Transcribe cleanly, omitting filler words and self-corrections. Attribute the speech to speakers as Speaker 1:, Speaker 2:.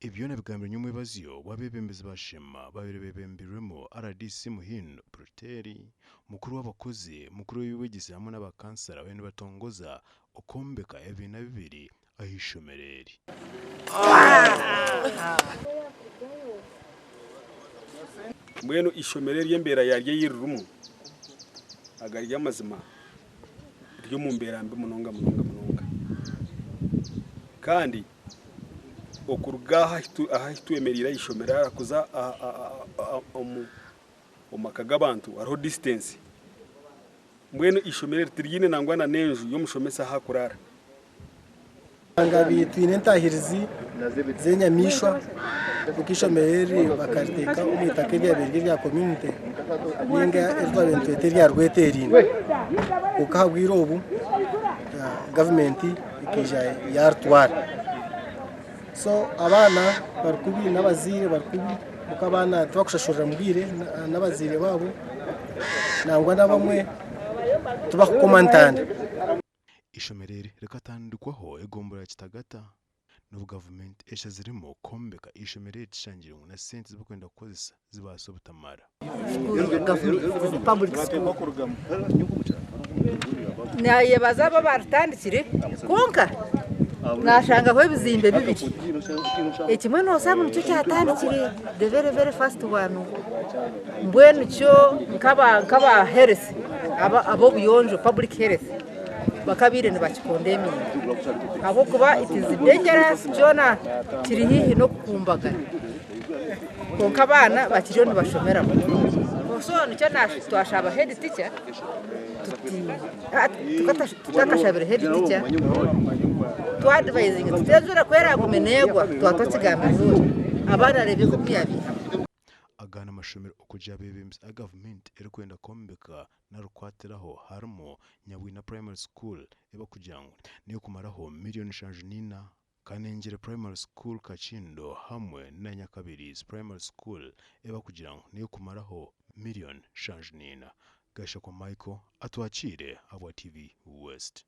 Speaker 1: Ebi byona bigambirwe nyomwebazyo obu abeebembezi ba Sheema baabaire beebembirwemu rdc Muhindo Proteri, mukuru w'abakozi, mukuru w'eby'obwegyese hamwe n'aba kansara bariyo nibatongoza okwombeka ebibiina bibiri aha ishomero eri.
Speaker 2: Mbwenu eishomero eri embeera yaryo ei ririmu agari amazima riri omu mbeera mbi munonga munonga munonga kandi okuruga ahu twemereire aha ishomero aha kuza omu maka g'abantu hariho distance. Mbwenu eishomero eri tiriine nangwa na n'enju y'omushomesa ahu akuraara.
Speaker 3: Twine entaahirizi z'enyamaishwa nk'eishomero eri bakariteeka omu itaka eryabaire riri erya community ninga eri twabaire nitweta erya Rweterine kwonka aha bwire obu gavumenti ekaija yaritwara. So abaana bari kubi n'abazaire bari kubi ahabw'okuba abaana tibakushashurira mu bwire n'abazaire baabo nangwa n'abamwe tibakukoma ntanda.
Speaker 1: Eishomero eri rikatandikwaho egombolola ya Kitagata n'obu gavumenti eshaziremu kwombeka eishomero eri kishangire ngu na sente ezi barikwenda kukozesa zibaasa obutamara.
Speaker 4: Nayebaza abo abaritandikire kwonka nashangaho ebizimbe bibiri ekimwe noshusha ngu nikyo kyatandikire the very very first one mbwenu kyo nkaba health ab'obuyonjo public health bakabaire nibakikondeminga ahabw'okuba it is dangerous kyona kiri haihi n'okukumbagana. Kwonka abaana bakiriyo nibashomeramu. So nikyo twashaba head teacher tuti tutakashabire head teacher twadvisinga tuti enjura ku eragume negwa twaba twakigambirize ori abaana areebe nk'oku yabaihamu.
Speaker 1: Aga n'amashomero okugira abeebembezi ahu gavumenti erikwenda kwombeka nari kukwatiraho harimu Nyabwina Primary School ei barikugira ngu n'ey'okumaraho miriyoni 74. Kanengyere Primary School Kakindo hamwe na Nyakabirizi Primary School ei barikugira ngu n'ey'okumaraho miriyoni 74. Gashakwa Michael, Atwakiire ahabwa TV West.